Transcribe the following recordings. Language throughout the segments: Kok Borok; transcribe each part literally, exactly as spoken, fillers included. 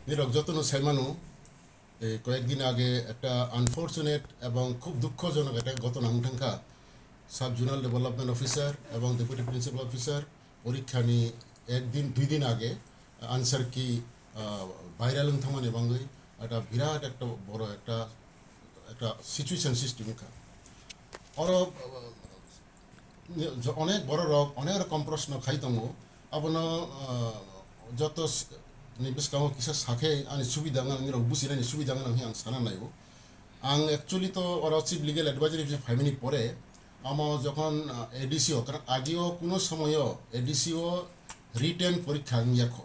Nirok jotono saimano, ei koyekdin age ekta unfortunate ebong khub dukkhojonok ekta ghotona wng thangkha. Sub Zonal Development Officer ebong Deputy Principal Officer porikkhani ekdin, dui din age answer key, ah, viral wng thangmani bagwi ekta birat ekta boro ekta, ekta situation srishti wngkha. Oro, ah, je onek bororok onek rokom proshno khai tongo, abono, ah, joto s-, ni bwskango kisa sakhe ani subida wngna, nirok businani subida wngna hwnwi ang sana naio. Ang actually to oro Chief Legal Advisor hisabe phaimani pore, amo jokhon, ah, A D C o, karon ageo kuno somoyo A D C o written porikha wngya kho.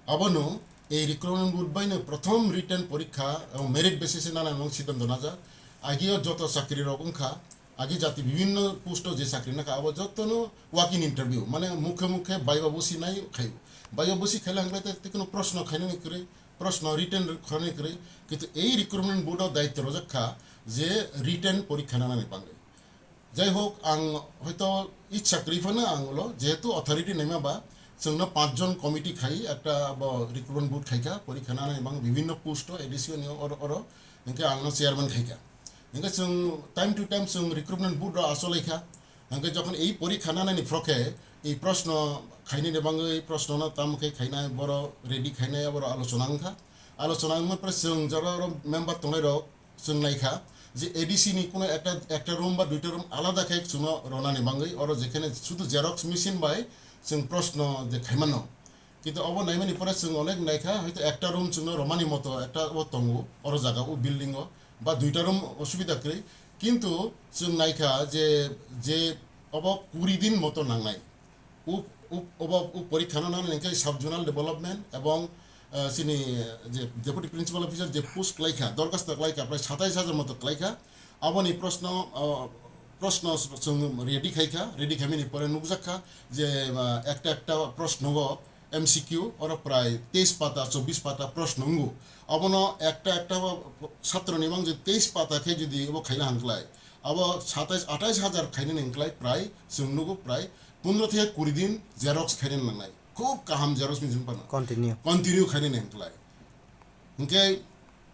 Abono ei recruitment board baino prothom written porikha ebong merit basis e nana nang siddhanto najak. Ageo joto chakri rok wngkha, agi jati bibhinno post o je chakri nangkha, abo jotono walk in interview, mane mukhe mukhe baiba busi nai khaio. Baiba busi khaila hwnkhe te, te kono proshno khainani kwrwi, proshno written khainani kwrwi, kintu ei recruitment board o daityo rwjak kha je written porikha nanani bagwi. Jai hok, ang hoito ichha kwrwi phano ang ulo, jehetu authority naima ba, chwngno panch jon committee khai, ekta bo recruitment board khaikha, porikha nanani bagwi bibhinno post o A D C o ni oro, oro, hinkhe angno chairman khaikha. Hinkhe chwng time to time chwng recruitment board rok acholaikha. Hinkhe jokhon ei porikha nanani phro khe, ei proshno khainani bagwi, proshno no tamo khe khainai, boro ready khainai, aboro alochona wngkha. Alochona wngma pore chwng jora oro member tongnai rok, chwng naikha je A D C ni kuno ekta, ekta room ba duita room alada khe chwngno ronani bagwi, oro jekhane sudu xerox machine bai chwng proshno je khaimano. Kintu obo naimani pore chwng onek naikha, hoito ekta room chwngno romani moto ekta o tongo, oro jaga o building o, ba duita room osubida kwrwi. Kintu chwng naikha je, je obo kuri din moto nangnai. Up-, up-, obo, up porikha no nang nangkhe sub zonal development ebong, ah, chini je deputy principal officer je post klaikha, dorkhasto klaikha, prai satais hajar moto klaikha. Aboni proshno, ah, proshno chwng ready khaikha, ready khaimani pore nukjakha je, ah, ekta ekta proshno o M C Q oro prai teis pata, chobbish pata proshno wngo. Abono ekta ekta satro ni mang je teis pata khe jodi obo khaina hangklai, abo satais atais hajar khainani hangklai prai chwng nugo prai pondro theke kuri din xerox khainani nangnai. Khub kaham xerox machine phano. Continue. Continue khainani hangklai. Hinkhe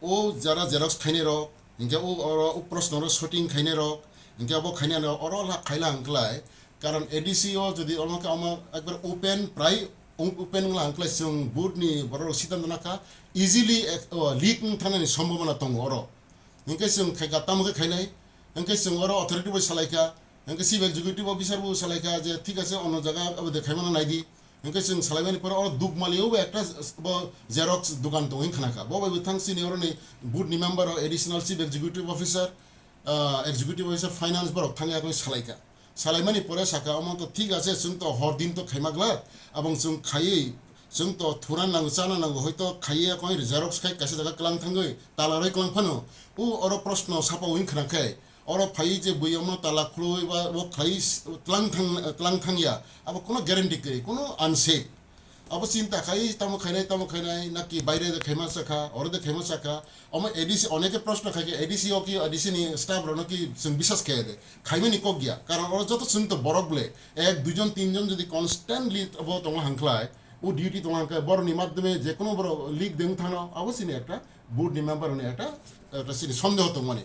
o jara xerox khainai rok, hinkhe o oro o proshno ro sorting khainai rok, hinkhe abo khainai rok oro la khaila hangklai. Karon A D C o jodi omo khe omo ekbar open prai o-, open wngla hangklai chwng board ni borok rok siddhanto nakha easily ek-, o, leak wng thangnani sombhabona tongo oro. Hinkhe chwng khaikha tamo khe khainai, hinkhe chwng oro authority bai salaikha, hinkhe chief executive officer bo salaikha je thik ase ono jaga abo de khaimano naidi. Hinkhe chwng salaimani pore oro Dukmali o bo ekta s-, bo xerox dukan tongo hin khnakha. Bo bai bo thang chini oroni board ni member o additional chief executive officer, ah, executive officer finance borok thangya koi salaikha. Salaimani pore saka omo to thik ase, chwng to hor din to khaima glak, abong chwng khaiwi, chwng to thuna nango, chana nango, hoito khaiwi koi xerox khai kaisa jaga klang thangwi, tala roi klang phano, o oro proshno sapa wng khna khe, oro phaiwi je bui omo tala khuloi ba o khai tlang thang, tlang thangya, abo kuno guarantee kwrwi, kuno unsafe. Abo chinta khai, tamo khainai, tamo khainai, naki baire de khaima sakha, oro de khaima sakha. Omo A D C oneke proshno khai khe, A D C o ki, A D C ni staff rokno ki chwng biswas khe de. Khaimani kok ya. Karon oro joto chwng to borok ble. Ek, dui jon, tin jon jodi constantly abo tongo hangkhlai, o duty tongo hangkhlai, borok ni madhyome je kono borok leak de wng thangno, abo chini ekta board ni member ni ekta, ekta chini sondeho tongmani.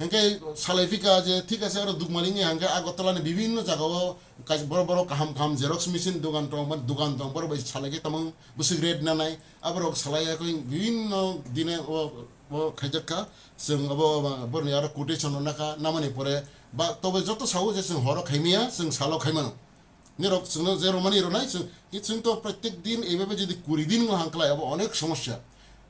Hinkhe salai phika je, thik ase, oro Dukmani ni hinkhe Agartala ni bibhinno jaga o kaisa borok, borok kaham kaham xerox machine dogan tong, mane dogan tong, borok bai salai khe tamo bwswk rate nanai, aborok salai ya khe bibhinno dine o, o khaijak kha, chwng abo borok ni aro quotation rok nakha, namani pore ba tobe joto sao je chwng horo khaimaya, chwng salo khaimano. Nirok chwngno je romani ronai, chwng, ki chwng to protek din eibabe jodi kuri din wng hangklai, abo onek somosya.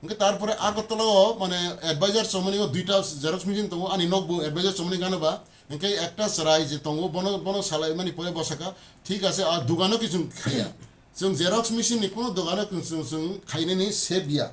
Hinkhe tarpore Agartala o, mane, advisor chomani o duita xerox machine tongo, ani nokbo advisor chomani gana ba. Hinkhe ekta chwrai je tongo, bono, bono salaimani pore bosaka, thik ase, a dogano ki chwng khaiya. Chwng xerox machine ni kuno dogano ki chwng, chwng khainani sep ya.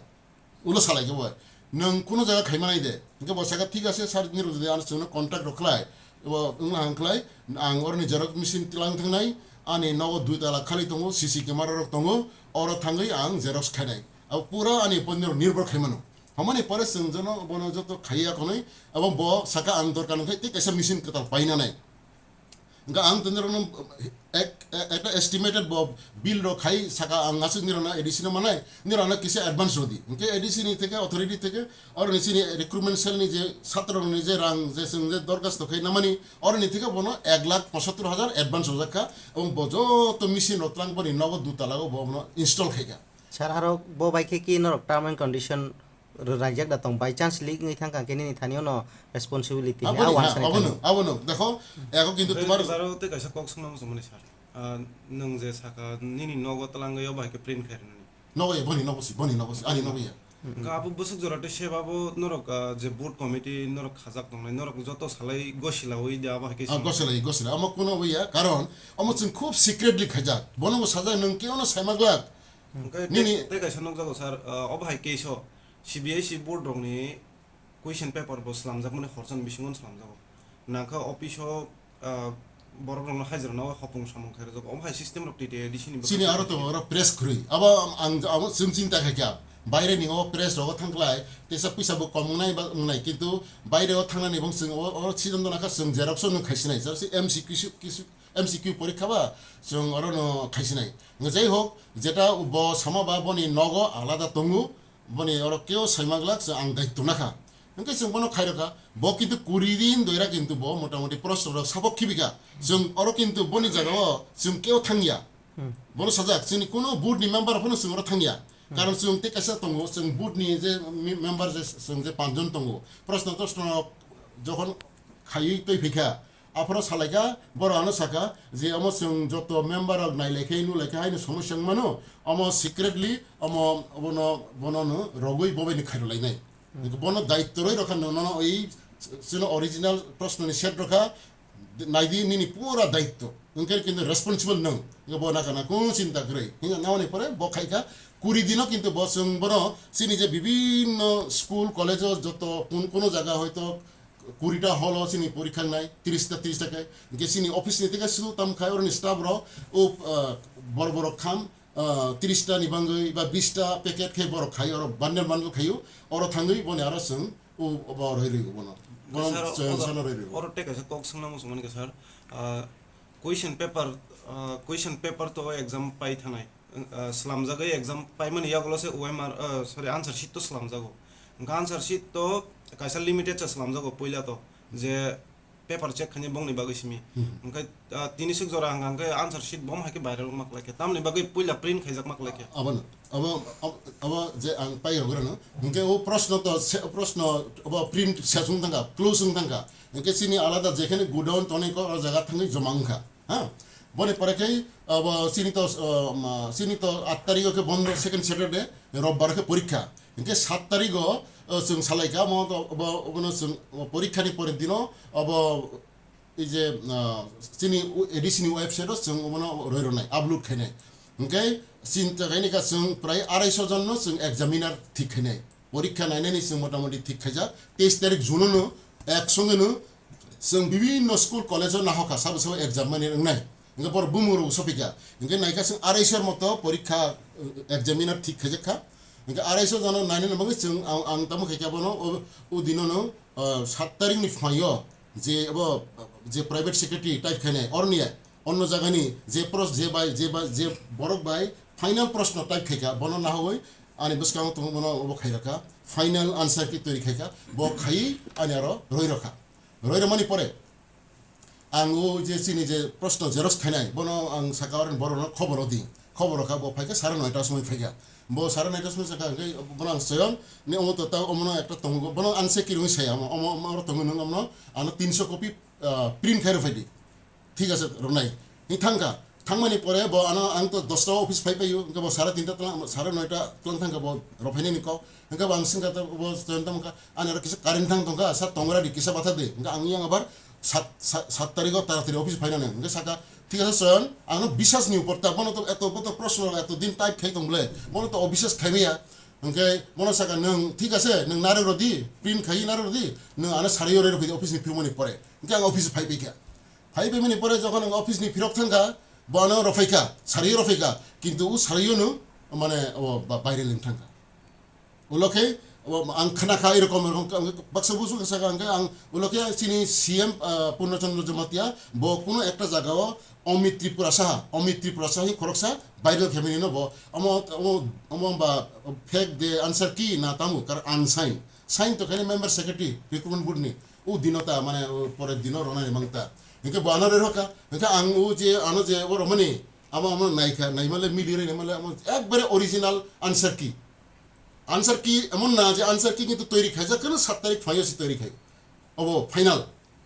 Ulo salai khe bo, nwng kuno jaga khaima nai de? Hinkhe bo saka, thik ase sir, nirok jodi ano chwngno contact rok khlai, bo wngla hang khlai, ang oroni xerox machine tlang thangnai, ani nogo dui tala khali tongo, C C camera rok tongo, oro thangwi ang xerox khainai. Abo pura ani upor nirok nirbhor khaimano. Hamani pore chwng jono bono joto khaiya khonwi, abo bo saka ang dorkar nangkhe tei kaisa machine kwtal paina nai. Hwnkhe ang tini rokno ek, e-, ekta estimated bo bill rok khai saka ang aswk nirokno A D C no manai, nirokno kisa advance rodi. Hwnkhe A D C ni theke, authority theke, oro ni chini recruitment cell ni je satro ni je rang je chwng je dorkhasto khai namani, oro ni theke bono ek lakh pochattor hajar advance rojak kha, ebong bo joto machine rok twlang boni nogo dutala o bo bono install khai kha. Sir, aro bo bai khe ki norok term and condition rwlaijak da tong, by chance leak wngwi thang kha khe nini thani ono responsibility ni Aboni, a ha, wansa ni abono, thani. Abono, dekho, eko kintu Tei tumar jaro tei kaisa kok sungna muchung mani sir. Ah, nwng je saka nini nogo twlangwi obo hai khe print khairwnani. Nogo ya, boni nogo si, boni nogo si, ani nogo ya. Hwnkhe abo bwswk jora tei seba bo norok, ah, je board committee norok khajak tongnai, norok joto salai gosilawi de abo hai khe Ah, swngo. Gosila, gosila. Omo kuno obo ya, karon omo chwng khub secretly khaijak. Bono bo sajak nwng khe ono saima glak. Hwnkhe Nini tei, tei kaisa nukjago sir, ah, obo hai case o C B S E board rokni question paper bo slamjakmani horchani bisingo slamjago. Nangkha office o, ah, borok rokno hajira no hopung samung khairokjago. Omo hai system rok T T A D C ni Chini aro to oro press khurui. Abo ang, abo chwng chinta khaikha. Baire ni o press rogo thangkhlai, tesa puisa bo kom wngnai ba wngnai, kintu baire o thangnani bong chwng o, o sidon dona kha chwng xerox o nwng khaisinai. Xerox M C Q su-, kisu-, M C Q porikha ba chwng oro no khaisinai. Nge jai hok, jeta bo sama ba boni nogo alada tongo, boni oro keo saimaglak chwng ang daitto nakha. Hwnkhe chwng bono khairokha, bo kintu kuri din doira kintu bo motamoti proshno rok sabok khibika. Chwng oro kintu boni jagao chwng keo thangya. Hmm. Bono sajak, chwngni kuno board ni member phano chwng oro thangya. Hmm. Karon chwng tei kaisa tongo, chwng board ni je mi-, member je chwng je panchjon tongo. Proshno toshno jokhon khaiwi twi phaikha, aphoro salaikha, borok ano saka je omo chwng joto member rok nailaikhe, nulaikhe, haino somosya wngmano, omo secretly omo bono, bono no rogwi bobaini khairolainai. Hmm. Bono daitto rwi rokha, nono oi chwngno original proshno ni set rokha, naidi nini pura daitto, hwnkhe kintu responsible nwng, hwnkhe bo nakha na kunu chinta kwrwi. Hwnkhe namani pore bo khaikha, kuri dino kintu bo chwng bono chini je bibinno school, college o joto kun-, kuno jaga hoito kurita hall o chini porikha wngnai, tris ta, tris ta khe. Hwnkhe chini office ni tei khe su tam khai oroni staff rok, o, ah, bor borok kham, ah, tris ta ni bangwi ba bis ta packet khe borok khai, oro bundle bundle khaio, oro thangwi boni aro chwng o, obo roi rwi bono. Bono Sir, chwng oro, sano roi rwi. Oro tei kaisa kok swngna muchung mani khe sir, ah, question paper, ah, question paper to exam pai thanai. Ah, slamjagwi exam paimani yagulo se O M R, ah, sorry, answer sheet to slamjago. Hwnkhe answer sheet to kaisa limited se slamjago puila to, je paper check khainai bongni bagwi simi. Hmm. Hwnkhe, ah, tini swk jora hwnkha hwnkhe answer sheet bom hai khe viral wngma kwlai khe. Tamni bagwi puila print khaijak ma kwlai khe. Abono, abo, abo, abo je ang pai rogorano. Hwnkhe o proshno to se, proshno abo print se wng thangkha, close wng thangkha. Hwnkhe chini alada jekhene godown tonwi kok o jaga thangwi joma wngkha. Ha? Boni pore khe abo chini to, uh, ma, chini to aat tarikh o khe bondo, second Saturday, robbar khe porikha. Hwnkhe saat tarikh o, uh, chwng salaikha, omo to, obo, obono chwng, uh, porikha ni pore dino, abo, ei je, uh, chini u-, A D C ni website o chwng obono roi rwnai, upload khainai. Hwnkhe chinta khaini kha chwng prai arai so jon no chwng examiner thik khainai. Porikha nainani chwng motamoti thik khaijak. Teis tarik June no ek songe no chwng bibinno school college o nahokha, sabo sabo exam mani wngnai. Hwnkhe borok bumung rok sopikha. Hwnkhe naikha chwng arai so moto porikha, uh, examiner thik khaijak kha. Hwnkhe arai so jano nainani bagwi chwng ang, ang tamo khaikha bono o, o dino no, uh, saat tarik ni phaio je abo, je private secretary type khainai oroni ya, onno jagani je pros-, je bai, je bai, je borok bai final proshno type khaikha, bono nahogwi ani bwskango tongo, bono obo khai rokha, final answer key toiri khaikha, bo khaiwi ani aro roi rokha. Roi romani pore ang o je chini je proshno xerox khainai, bono ang saka oro borokno khobor rodi. Khobor rokha, bo phaikha sare noita somoi phaikha. Bo sare noita somoi sakha, hwnkhe bono ang soyon, ni omo to ta omono ekta tongo, bono ang se kirwi saya, omo, omo, omo oro tongo, nwng omono ano tinso copy, ah, print khai rw phaidi. Thik ase, rwnai. Hing thangkha. Thangmani pore bo ano ang to dosta o office phai paio, hwnkhe bo sare tinta tlang, sare noita tlang thangkha bo rwphainani kok. Hwnkhe bo ang swngkha to bo joyanta wngkha, ani oro kisa current thang tongkha, sir tongmani kisa batha de. Hwnkhe ang yang abar sat, sat, sat tarikh o taratari office phainani. Hwnkhe sakha, thik ase Soyon, ang no biswas ni upor ta, bono to eto, boto proshno, eto din type khai tong bole, bono to obiswas khai maya. Hwnkhe bono sakha, nwng thik ase, nwng narwk rodi, print khai narwk rodi, nwng ano sari o rwi rw phaidi office ni phirmani pore. Hwnkhe ang office phai paikha. Phai paimani pore jokhon ang office ni phirok thangkha, bo ano rwphaikha, sari o rwphaikha, kintu o sari o no, mane, o ba-, baire ling thangkha. Ulo khe, O ang khna kha erokom, erokom baksa busu kha saka hwnkhe ang ulo khe chini C M, ah, Purno Chandra Jamatia bo kuno ekta jaga o Amit Tripura Saha, Amit Tripura Saha hi khoroksa viral khe mani no bo omo, omo, omo ba fake de answer key na tamu kar unsign, sign to khe member secretary recruitment board ni u dino ta mane o pore dino rona ni mangta hwnkhe bo ano re rokha hwnkhe ang u je ano je o romani amo amo naikha naimale mili re naimale amo ekbare original answer key. Answer key emon na je answer key kintu toiri khaijak kheno sat tarik phaio se toiri khai. Obo final.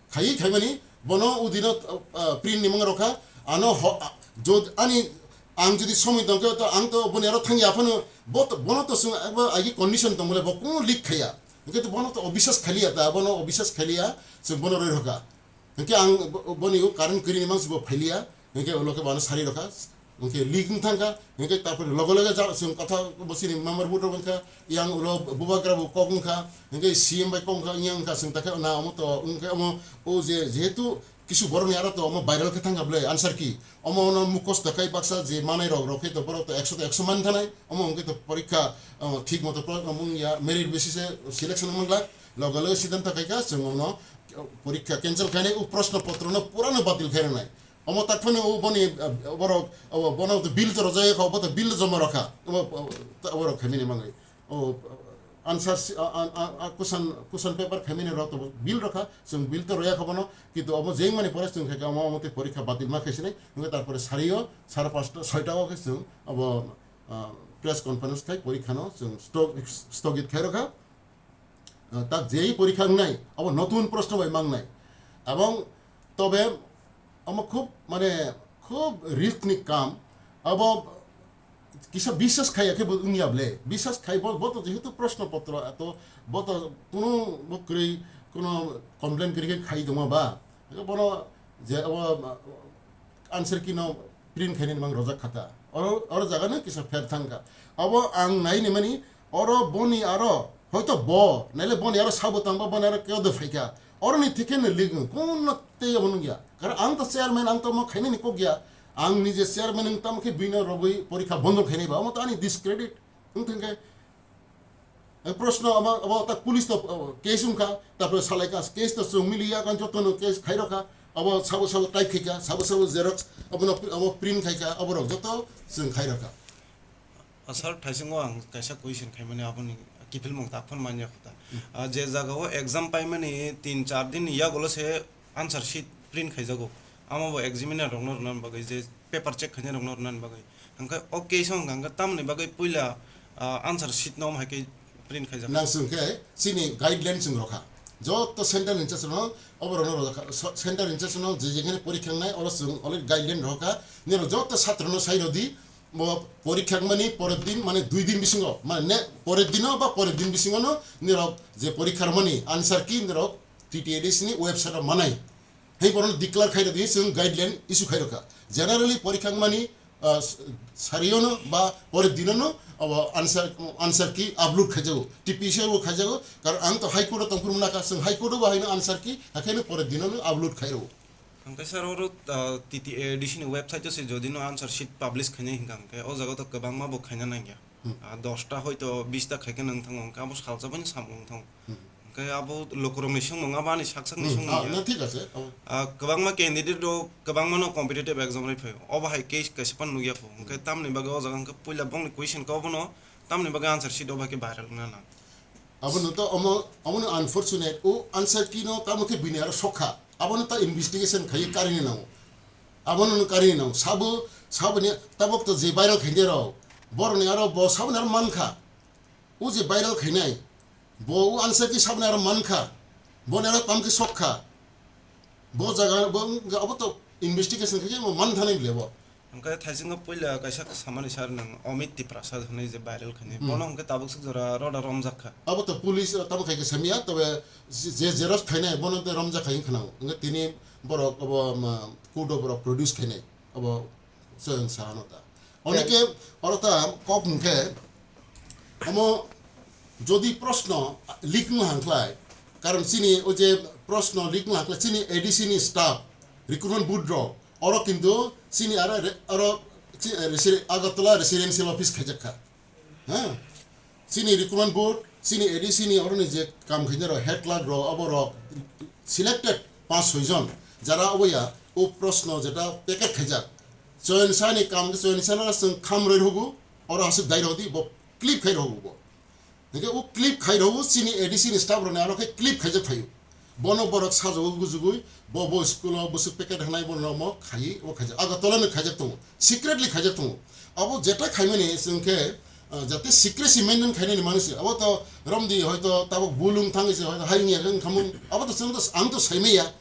Khai khaimani bono udino, ah, print ni mung rokha. Ano ho, ah, jod, ani ang jodi somoi tongkhe to ang to boni aro thangya phano bo to, bono to sung abo agi condition tongmole bo kuno leak khaiya. Hwnkhe to bono to obisas khaliya ta, bono obisas khaliya, sung bono roi rokha. Hwnkhe ang bo-, boni o current kwrwini mangsi bo phailiya, hwnkhe ulo khe bono sari rokha, hwnkhe leak wng thangkha, hwnkhe tarpore loge loge ja-, chwng kotha bo chini mamar buto wngkha, yang ulo bubagra bo kok wngkha, hwnkhe C M bai kok wngkha, yang wngkha chwng takhe na omo to wngkhe omo o je jehetu kisu borokni aro to omo viral khe thangkha bwle answer key, omo ono mukhosto khai baksa je manai rok rok khe to borok to ekso to ekso man thanai, omo hwnkhe to porikha, o, thik moto pro-, omo wngya merit basis e selection wngmanglak, loge loge siddhanto khaikha chwng omo no porikha cancel khainai, o proshno potro no pura no batil khainai. Omo tak phano o boni, ah, borok, o bono bill to rojak kha, obo to bill joma rokha. Obo, obo, obo rok khaimani mangai. O, answer si-, a, a, a, a, question, question paper khaimani rok to bill rokha. Chwng bill to roya kha bono. Kintu obo jeng mani pore chwng khaikha omo, omo tei porikha batil ma khaisinai. Hwnkhe tarpore sario, sare pasta, soita o khe chwng obo, ah, press conference khai porikha no chwng stok-, stogit khai rokha. Ah, tak jei porikha wngnai, abo notun proshno bai mangnai. Abong tobe omo khub, mane, khub risk ni kam. Abo kisa biswas khaiya khe bo wngya ble. Biswas khai bo, bo to jehetu proshno potro, to bo to kuno bo kwrwi, kuno complain kwrwi khe khai tongma ba. Bono je abo answer key no print khainani mang rojak khata. Oro, oro jaga no kisa pher thangkha. Abo ang nai ni mani, oro boni aro, hoito bo, naile boni aro sabo tangba, boni aro keo de phaikha. Oro ni thikhe no leak wng, kono tei abo nungya. Karon ang to chairman, ang to omo khainani kok ya. Ang nije chairman wng tamo khe bini rogwi porikha bondo khainai ba, omo to ani discredit. Wng thangkhe, eh, proshno abo, abo ta police to, oh, case wngkha, tarpore salai kha, case to chwng miliya, kan joto no case khairokha, abo sabo sabo type khaikha, sabo sabo xerox, abo no, abo print khaikha, abo rok joto chwng khairokha. Ah, sir, thaisingo ang kaisa question khaimani, aboni kiphilmung tak phano manya kho ta. Hmm. Ah, je jaga o exam paimani tin char din ni yagulo se answer sheet print khaijago. Amo bo examiner rokno rwna bagwi, je paper check khainai rokno rwna bagwi. Hwnkhe o case o hwnkha hwnkhe tamoni bagwi puila, ah, answer sheet no omo hai khe print khaijak. Nang chwng khe chini guideline chwng rokha. Joto center in charge no obo rokno rojak kha. So, center in charge no je jekhene porikha wngnai oro chwng already guideline rokha. Nini joto satro no sai rodi. Bo porikha wngmani porer din, mane dui din bisingo, mane ne-, porer dino ba porer din bisingo no nirok je porikha rwmani answer key nirok T T A D C ni website o manai. Hei borok no declare khai rwdi, chwng guideline issue khai rwkha. Generally porikha wngmani, ah, s-, sariyono ba porer dinono abo answer, answer key upload khaijago. T P C o khaijago, karon ang to High Court o tongphuru manakha, chwng High Court o bo haino answer key, hakhe no porer dinono upload khai rwo. Hwnkhe sir, oro, ah, T T A D C ni website o se jodi no answer sheet publish khainai hwnkha, hwnkhe o jaga to kwbangma bo khaina nangya. Hmm. Ah, dosta hoito bista khai khe nang thango, hwnkhe abo salsa bai no samung wng thango. Hmm. Hwnkhe abo lukurok ni swngmung, abo ani sak sak ni Hmm. swngmung Ah, ya. Na thik ache. Oh. Ah, kwbangma candidate rok kwbangma no competitive exam rwi phaio. Obo hai case kaisa phano nukya kho. Hwnkhe tamni bagwi o jaga hwnkhe puila bongni question khe obono tamni bagwi answer sheet o bai khe viral wngna nang. Abono to omo, omono unfortunate, o answer key no tamo khe bini aro sokha. Abono ta investigation khaiwi karini nango. Abono no karini nango. Sabo, saboni tabok to je viral khainai rok, boroni aro bo saboni aro mankha. O je viral khainai, bo o answer key saboni aro mankha. Boni aro tamo khe sokha. Bo jaga bo, abo to investigation khaikhe bo man thanai bile bo. Hwnkhe thaisingo puila kaisa samani sir nwng Amit Tiprasa hwnwi je viral khainai. Hmm. Bono hwnkhe tabuk swk jora roda romjak kha. Abo to police, uh, tamo khai khe samiya, tobe je, je xerox khainai, bono de romjak khai khna. Hwnkhe tini borok abo, um, court o borok produce khainai. Abo chwng sa ano ta. Oneke oro ta kok hwnkhe, omo jodi proshno leak wng hangkhlai, karon chini o je proshno leak wng hangkhlai, chini A D C ni staff, recruitment board rok, oro kintu chini aro re-, oro chi-, resi-, Agartala residential office khaijak kha. Ha? Chini recruitment board, Chini A D C ni oroni je kam khainai rok, head clerk rok, abo rok selected panch soi jon, jara obo ya, o proshno jeta packet khaijak, choyonsani kam, choyonsana chwng kham roi rwgo, oro aswk dai rodi, bo clip khai rwgo bo. Hingke o clip khai rwgo chini A D C ni staff rokni aro khe clip khaijak phaio. Bono borok sajagwi gujugwi, bo, bo school o bwswk packet hanai bono omo khaiwi o khaijak. Agartala ni khaijak tongo, secretly khaijak tongo. Abo jeta khaimani chwng khe, ah, jate secrecy maintain khainani manwi se. Abo to romdi hoito tabuk bulung thangwi se hoito hai wngya khe wngkhamung. Abo to chwng to, ang to saimaya.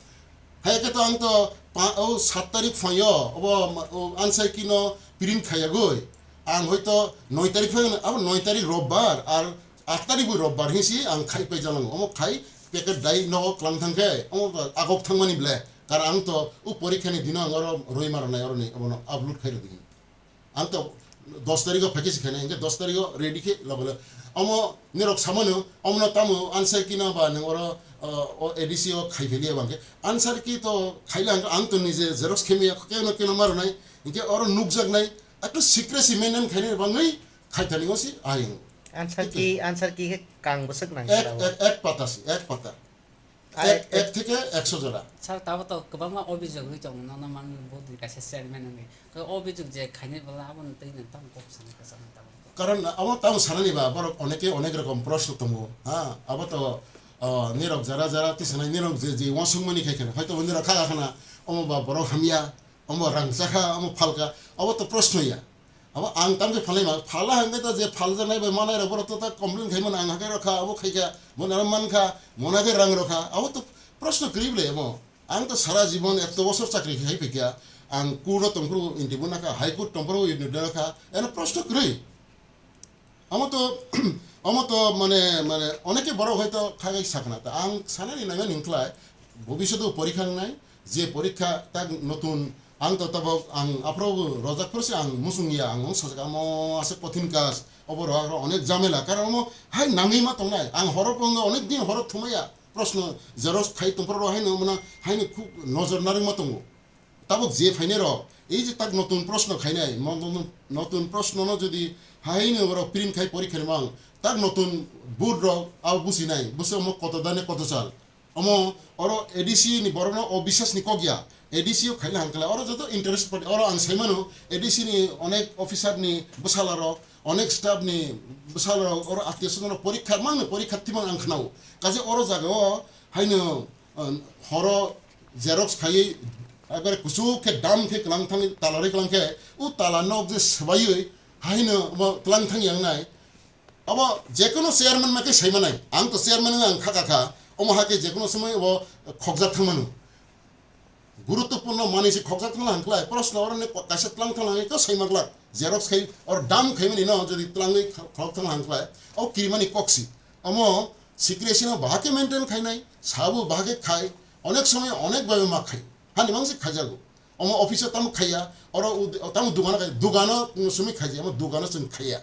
Hai khe to ang to pa-, o sat tarik phaio, obo ma-, o answer key no print khaiyagwi. Ang hoito noi tarik phai, abo noi tarik robbar, ar aat tarik bo robbar hinsi ang khai pai jalango. Omo khai packet dai nogo klang thang khe, omo agok thangmani ble. Kar ang to o porikha ni dino ang oro roi maro nai oroni, obono upload khai rwdi. Ang to dos tarigo phaikhe si khainai, hingke dos tarigo ready khe logo le. Omo nirok samano, omono tamo answer key no ba nang oro, o, o A D C o khai pheliya bangkhe. Answer key to khaile ang, ang to nije xerox khemiya, keno keno maro nai, hingke oro nukjak nai, ekto secrecy maintain khainai bangwi khai thani osi ayung. Answer key, answer key khe kang bwswk nang ek, ek, ek pata si, ek pata. Ek, ek theke ekso jora. Sir, tabo to kwbangma obijok wngwi tongo, nono manwi bodi kaisa chairman wngwi. To obijok je khainai bwla abono twi nang tamo kok sana kwchangma tamo. Karon abo tamo sanani ba, borok oneke onek rokom proshno tongo, ha? Abo to, o, nirok jara jara tisanai nirok je, je uansukmani khai kheno, hoito bo nirok kha khana, omo ba borok hamya, omo rang chakha, omo phalka, abo to proshno ya. Abo ang tamkhe phalai ma, phala hangkhe to je phaljaknai bai manai rok borok to ta complain khai mano, ang hakhe rokha, abo khaikha, mona rok mankha, mona khe rang rokha, abo to proshno kwrwi ble amo. Ang to sara jibon eto bosor chakri khai phaikha, ang court o tongphuru interview nakha, high court tongphuru interview nakha, eno proshno kwrwi. Amo to, amo to mane, mane oneke borok hoito khagai sakna ta. Ang sanani nangani hwnkhlai, bobishoto porikha wngnai, je porikha tak notun, ang to tabok, ang aphuru rojak phuru se ang muchung ya, ang sajak amo aswk kothin kaj, obo rok aro onek jamela, karon omo hai nangwi ma tongnai, ang horo pwngo onek din horo thumaya, proshno xerox khai tongphuru rok haino mano haino khub nojor narwk ma tongo. Tabuk je phainai rok, ei je tak notun proshno khainai, mo-, mo-, mo-, notun proshno no jodi haino borok print khai porikha ni mang, tak notun board rok abo businai, busi omo koto dane koto sal. Omo oro A D C ni borok no o biswas ni kok ya, A D C o khaina hangkala, oro joto interest party, oro ang sai mano, A D C ni onek officer ni bwsala rok, onek staff ni bwsala rok, oro attiyo swajon rok porikha mang no, porikha thimang ang khnao. Kaje oro jaga o haino, ah, horo xerox khaiwi, ekbare kuchuk khe dam khe kwlang thangwi, tala rwi kwlang khe, o tala nok je swbaiwi, haino omo kwlang thang yang nai. Abo jekono chairman ma khe sai manai, ang to chairman wng ang kha kha kha, omo ha khe jekono somoi obo khokjak thang mano. Guruttopurno manwi se khokjak thang lang khlai, proshno oroni kaisa twlang thang lang khe sai ma glak. Xerox khai or dam khai mani no jodi twlangwi khok thang lang khlai, o kirimani kok si. Omo secrecy no bahai khe maintain khainai, sabo bahai khe khai, onek somoi onek bai ma khai. Hani mang se khaijago. Omo office o tamo khaiya, oro u-, tamo dugano khai, dugano simi khaija, omo dugano chwng khaiya.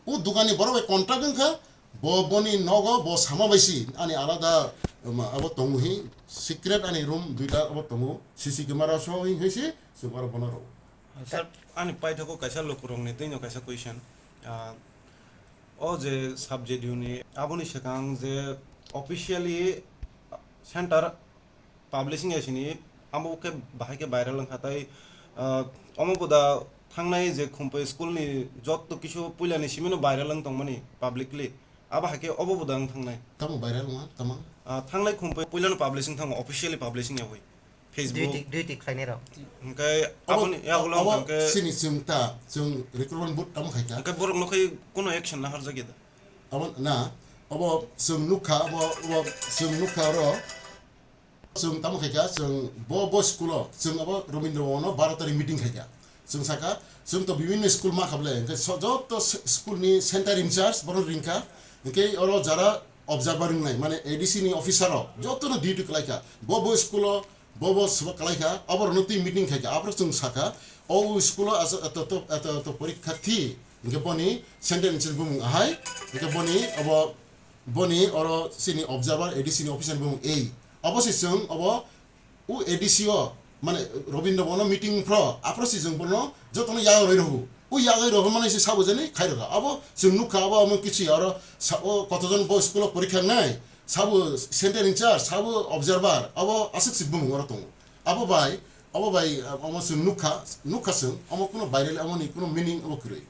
O dukani borok bai contract wngkha, bo boni nogo bo sama bai si, ani alada, um, abo tongo hi, secret ani room duita abo tongo, C C camera so hi, hi si, chwng oro bono rw. Sir, ani paithago kaisa lukurokni twino kaisa question. Ah, o je subject unit, aboni swkang je officially center publishing ya sini, amo khe bahai khe viral wngkha tai, ah, omo boda thangnai je Khumpui school ni jotto kisu puila ni simi no viral wng tongmani publicly, abo hai khe obo boda wng thangnai. Tamo viral wngma, tamo? Ah, thangnai Khumpui puila no publishing thango, officially publishing ya hui. Facebook. Duty, duty khlainai rok. Hingke abo, aboni yagulo abo hingke sini chwng ta, chwng recruitment board tamo khai kha. Hingke borok no khai kuno action na harjak ya da? Abo na, abo chwng nukha, abo, abo chwng nukha oro. Chwng tamo khaikha, chwng bo, bo school o, chwng abo Rabindra Bhavan o baro tarik meeting khaikha. Chwng sakha, chwng to bibhinno school ma kha bwle, hwnkhe so-, joto s-, school ni center in charge bono ringkha, hwnkhe oro jara observer wngnai, mane A D C ni officer rok joto no duty kwlaikha. Bo, bo school o, bo, bo swbak kwlaikha, abo rokno twi meeting khaikha, aphuru chwng sakha, o school o aso-, eto, eto, eto, eto porikha thi, hwnkhe boni center in charge bumung ahai, hwnkhe boni abo Boni oro chini observer A D C ni officer ni bumung ei. Abo se chwng abo o A D C o, mane Rabindra Bhavan o meeting phro, aphro se chwng bono jotono yago roi rwgo. O yagai rohormani se sabo jani khai rokha. Abo chwng nukha, abo amo kichi aro sa-, o kotojon bo school o porikha nai, sabo center in charge, sabo observer, abo aswk se bumung oro tongo. Abo bai, abo bai, amo chwng nukha, nukha chwng, amo kuno viral, amoni kuno meaning abo kwrwi.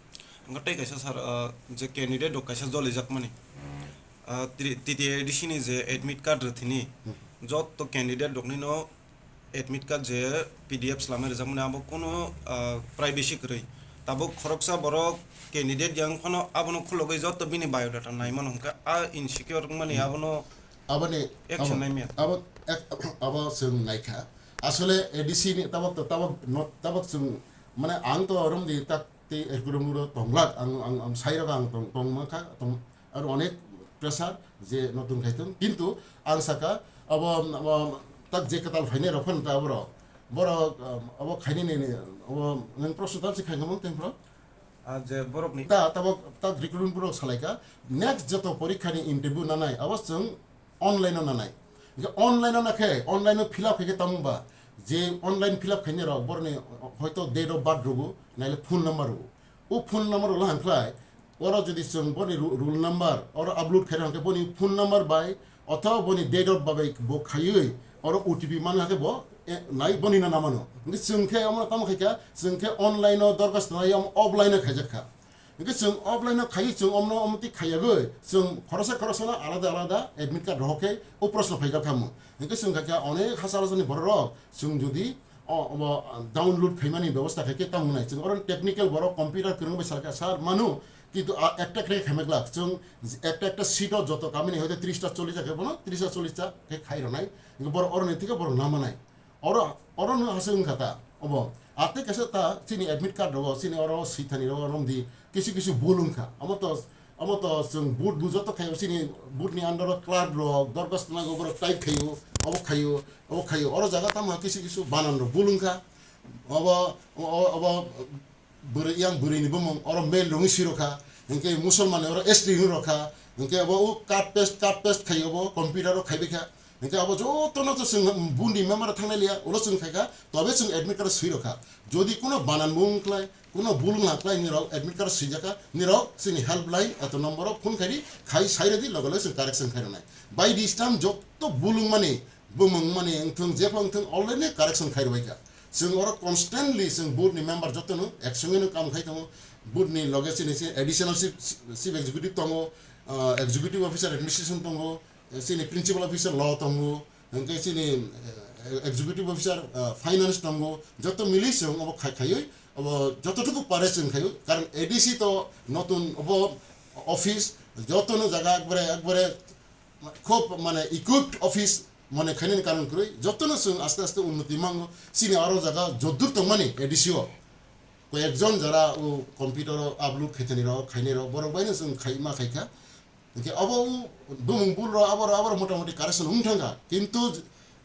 Ang tei kaisa sir, ah, je candidate rok kaisa jolijak mani. Ah, tri-, T T A D C ni je admit card rwthini, Hmm. jotto candidate rokni no admit card je P D F swlamwi rwjakmani abo kuno, ah, privacy kwrwi. Tabuk khoroksa borok candidate yang phano abono khulogwi jotto bini biodata naimano hwnkhe a insecure wngmani Hmm. abono Aboni, action abo, naimya. abo, ek-, abo chwng naikha. Asole A D C ni tabok to, tabok not, tabok chwng, mane ang to romdi tak tei ekrum ro tonglak, ang, ang, ang sairok ang tong, tongma kha, tong, aro onek pressure je notun khai tong. Kintu ang saka, abo, abo tak je kwtal phainai rok phano ta borok, borok, um, abo khainai nini, abo nwng proshno tamsi khai khamung tei borok? Ah, je borokni. Ta, tabok, tak recruitment borok salaika, next joto porikha ni interview nanai, abo chwng online o nanai. Hingke online o nakhe, online o fill up khaikhe tamo ba, je online fill up khainai rok, boroni hoito date of birth rogo, naile phone number rogo. O phone number rogo hangkhlai, oro jodi chwng boni ru-, roll number, oro upload khairok hangkhe boni phone number bai, othoba boni date of birth bai bo khaiwi, oro O T P man hake bo, e, nai boni na namano. Hingke chwng khe omo tamo khaikha, chwng khe online o dorkhas nai, omo offline o khaijak kha. Hingke chwng offline o khaiwi chwng omno omtwi khaiyagwi chwng khoroksa khoroksano alada alada admit card rohor khe o proshno phaikha khamu. Hingke chwng khaikha onek hachal hachalni bororok chwng jodi o, omo download khaimani bebosta khaikhe tamo wngnai. Chwng oro technical borok computer kwrwng bai salkha sir manu, kintu a ekta khe khaimai glak. Chwng ekta ekta seat o joto kamini hoite tris ta chollis ta khe bono tris ta chollis ta khe khai rwnai. Hingke borok oroni thike borok namanai. Oro, oro no aswk wngkha ta, obo. Atwi kaisa ta chini admit card rogo, chini oro swi thani rogo romdi, kisu kisu bul wngkha. Omo to, omo to chwng boot bo joto khaio, chini boot ni under o clerk rok, dorkhas tangnago borok type khaio, obo khaio, obo khaio. Oro jaga tamo kisu kisu banan rok bul wngkha. Obo, o-, o-, obo, bwrwi, yang bwrwini bumung oro male rungwi swi rokha, hinkhe musulman oro S T rung rokha, hinkhe abo o cut paste, cut paste khai abo computer o khaibai kha, hinkhe abo jotono to chwng bundi member thangnai liya, ulo chwng khaikha, tobe chwng admit card swi rokha. Jodi kuno banan bung khlai, kuno bulung na khlai, nirok admit card swijakha, nirok chini helpline eto number o phone khaidi, khai sai redi, loge loge chwng correction khai rwnai. By this time joto bulung mani, bumung mani wngthung, jepha wngthung, already correction khai rwbaikha. Chwng oro constantly chwng board ni member jotono action no kam khai tongo. Board ni loge chini se additional chief, chief executive tongo, ah, executive officer administration tongo, chini principal officer law tongo, hwnkhe chini, eh, executive officer, ah, finance tongo. Joto mili chwng obo khai, khaiwi, obo jototuku pare chwng khaiwi. Karon A D C to notun obo office, jotono jaga ekbare, ekbare khub mane equipped office mane khainani karon kwrwi, jotono chwng aste aste unnoti mango. Chini aro jaga joddur tongmani A D C o koyekjon jara o computer o upload khaitani rok, khainai rok, borok baino chwng khai ma khaikha. Hinkhe abo o bumung bul rok abo rok, abo rok motamoti correction wng thangkha, kintu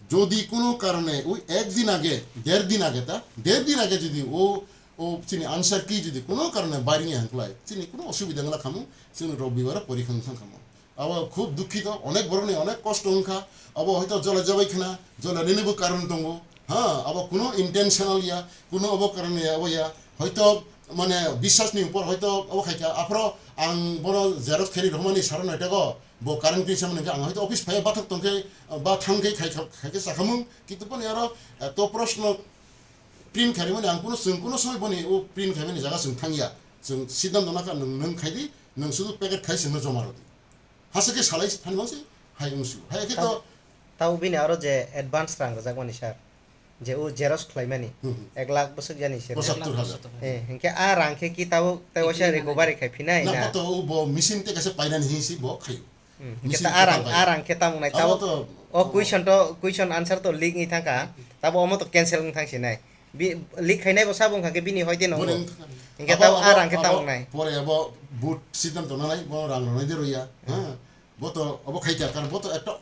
jodi kuno karone oi ek din age, der din age ta, der din age jodi o, o chini answer key jodi kuno karone baring ya hwnkhlai, chini kuno osubida wngla khamu, chini robibar o porikha wng thang khamu. Abo khub dukhito, onek borokni onek kosto wngkha. Abo hoito jola jabai khna, jola ninibo karon tongo. Ha, abo kuno intentional ya, kuno abo karon ya, abo ya. Hoito mane biswas ni upor hoito abo khaikha. Aphro ang bono xerox khaini rohmani saro noitego, bo current kisa mani ang hoito office phai bathok tongkhe, ba thangkhe khai, khaikhe sakhamung. Kintu boni aro, eh, to proshno print khaimani ang kuno, chwng kuno somoi boni o print khaimani jaga chwng thangya. Chwng siddhanto nakha nwng, nwng khaidi, nwng sudu packet khai chwngno joma rwdi. Hasa khe salai thani mangsi, hai wngsu. Hai khe to. Tabo bini aro je advance rang rwjakmani sir, je o xerox khlaimani, Hmm, hmm. Ek lakh bwswk jani se. Pochattor hajar. Eh, hinkhe a rang khe ki tabo tei waisa recovery khai phinai na? Na, bo to o bo machine te kaisa painani hinsi bo khaio. Hmm, hinkhe machine ta a rang, papai. A rang khe tamo nai tabo to, o question to, question answer to leak wngwi thangkha, tabo omo to cancel wng thang sinai. Bi-, leak khainai bo sabo wngkha khe bini hoite no. Bo ring thangkha. Hinkhe abo, tabo abo, a rang khe abo tamo nai. Pore abo board siddhanto nanai, bo rang rwnai de roya. Hmm. Ha? Bo to abo khai kha, karon bo to ekta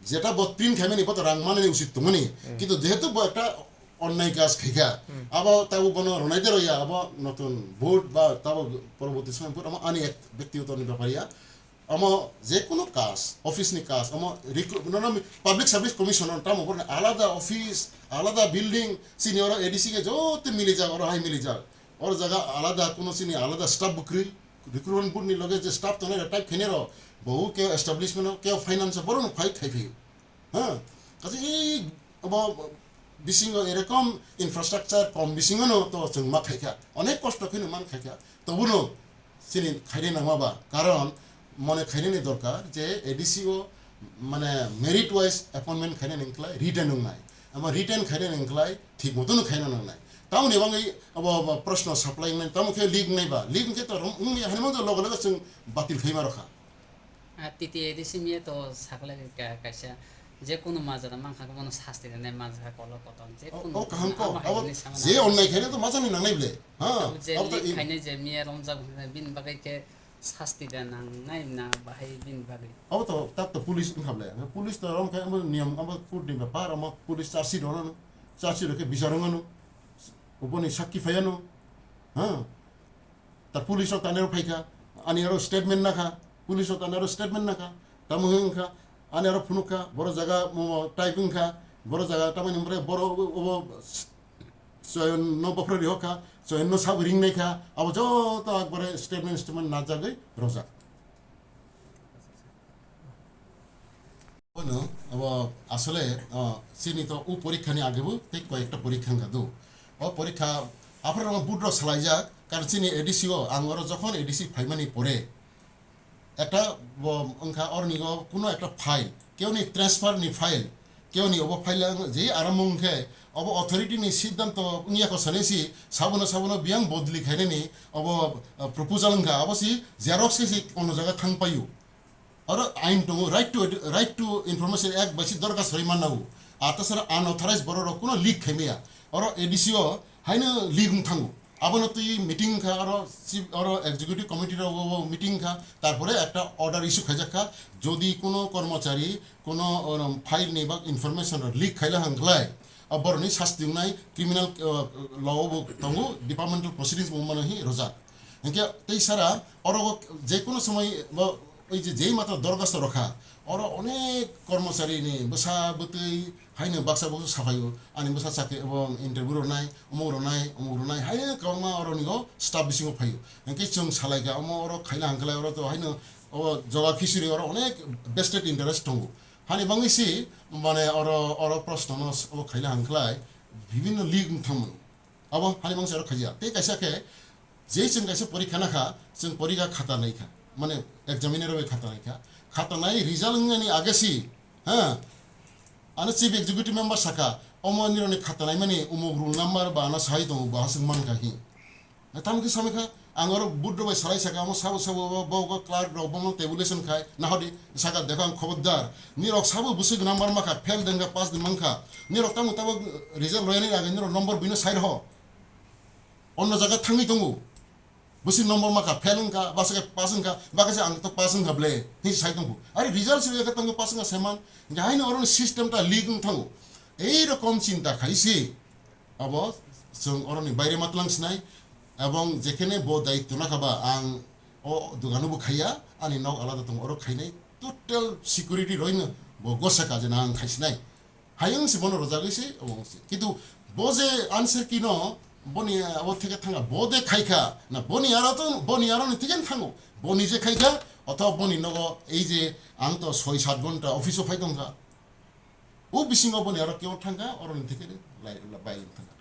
jeta bo print khaimani, bo to rang manani usit tongmani. Hmm. Kintu jehetu bo ekta onnai kaj khaikha, Hmm. abo tabo bono rwnai de roya, abo notun board ba tabo poroboti somoy board, amo ani ek byaktigoto ni bepar ya. Amo je kono kaj, office ni kaj, amo recruit, nono public service commission tamo borni alada office, alada building, sini oro A D C ke joto milijak, oro hai milijak. Or jaga alada kuno chini alada staff bwkrwi, recruitment board ni loge je staff tongnai rok type khainai rok, bo keo establishment o, keo finance o, borok no fight khai phaio. Ha? Kaisa ei abo bisingo erokom infrastructure kom bisingo no to chwng ma khaikha. Onek kosto kheno man khaikha. Tobuno chini khaina nangma ba. Karon mone khainani dorkar je A D C o mane merit wise appointment khaina nangkhlai written wngnai. Ama written khaina nangkhlai thik motono khaina nangnai. Tamoni bagwi abo, abo proshno supply wngnai. Tamo khe leak wngnai ba. Leak wngkhe to rom-, wngya hinwi mano loge loge chwng batil khaima rokha. A T T A D C miya to sakhlai ka-, kaisa je kunu majra mankha bono sasti rwnai manjakha kolok koton je O, kunu o kaham kok. Abo je onnai khaina to majani nangnai ble. Ha, abo je abo to leak i- khainai je miya romjak bini bagwi khe sasti da nangnai na bahai bini bagwi. Abo to tak to police wngkha ble. Police to rom khe abo niyam abo court ni bepar amo police charge sheet rono. Charge sheet rokhe bichar wngano. Uboni sakki phaiano. Ha. Ta police rok tanero phaikha, ani aro statement nakha, police rok tanero statement nakha, tamo hwn wngkha, ani aro phunukha, boro jaga mo type wngkha, boro jaga tamani hwnkhai boro obo, obo Choyon no bophro rihokha, Choyon no sabo ring naikha, abo joto akbare statement, statement najagwi rojak. Bono, abo asole, o, chini to o porikha ni age bo tei koi ekta porikha wngkha do. O porikha, aphuru rok boot rok salaijak, karon chini A D C o, ang oro jokhon A D C phaimani pore, ekta bo wngkha oroni o kuno ekta file, keuni transfer ni file, keuni obo file ang je aramung khe, obo authority ni siddhanto wngya ko sanai si, sabono, sabono biyang bodli khainani, obo, uh, proposal wngkha, abo si xerox khe si ono jaga thang paio. Oro ain tongo, Right to Edu-, Right to Information Act bai si dorkha sori manna o. Ar tasara unauthorized borok rok kuno leak khai maya. Oro A D C o haino leak wng thango. Abono twi meeting kha, oro chief, oro executive committee rok o meeting kha, tarpore ekta order issue khaijak kha, jodi kuno kormochari kuno, um, file ni ba information rok leak khaila hwnkhlai, a boroni sasti wngnai criminal, uh, law o bo tongo, departmental proceedings bo mano hi rojak. Hinkhe tei sara oro je kuno somoi bo oi je, jei mata dorkhasto rokha, oro onek kormochari ni bwsa bwtwi haino baksa baksa saphaio, ani bwsa chakri abo interview rwnai, umuk rwnai, umuk rwnai, haino kwbangma oro nigo staff bisingo phaio. Hinkhe chwng salaikha, omo oro khaina hwnkhlai oro to haino o joga khichiri oro onek vested interest tongo. Hani bangwi si, mane oro, oro proshno no s-, o khaina hwnkhlai bibhinno leak wng thangmano. Abo hani bangwi si oro khaija. Tei kaisa khe, je chwng kaisa porikha nakha, chwng porikha khata naikha. Mane examiner bai khata naikha. Khata nai result wngnani age si, ha? Ano chief executive member sakha, omo nironi khata naimani umuk roll number ba ano sai tongo, bo aswk mankha hi. Tamo khe samai kha, ang oro boot rok bai salai saka, omo sabo sabo bo, bo, bo clerk rok bono tabulation khai, nahodi saka, "Dekho ang khobordar, nirok sabo bwswk number makha, fail dengkha, pass de mankha, nirok tamo tabok result royani age nirok number bino sai rho, onno jaga thangwi tongo, bwswk number makha, fail wngkha, bwswk pass wngkha, bakhe se ang to pass wngkha ble," hinwi sai tongkho. Are result se yakhe tongkhe pass wngkha saiman, hinkhe haino oroni system ta leak wng thango. Ei rokom chinta khai se, Abo chwng oroni baire matwlang sinai, ebong jekhene bo daityo nakha ba ang o dogano bo khaiya, ani nok alada tongo, oro khainai, total security roino bo gosaka je na ang khaisinai. Hayung se bono rojagwi se, obo se. Kintu bo je answer key no, boni abo theke thanga, bo de khaikha, na boni aro to, boni aro ni theke thango, boni je khaikha, othoba boni nogo ei je ang to soi sat ghonta office o phai tongkha. O bisingo boni aro kebo thangkha, oro ni theke lai, lai, bai thangkha.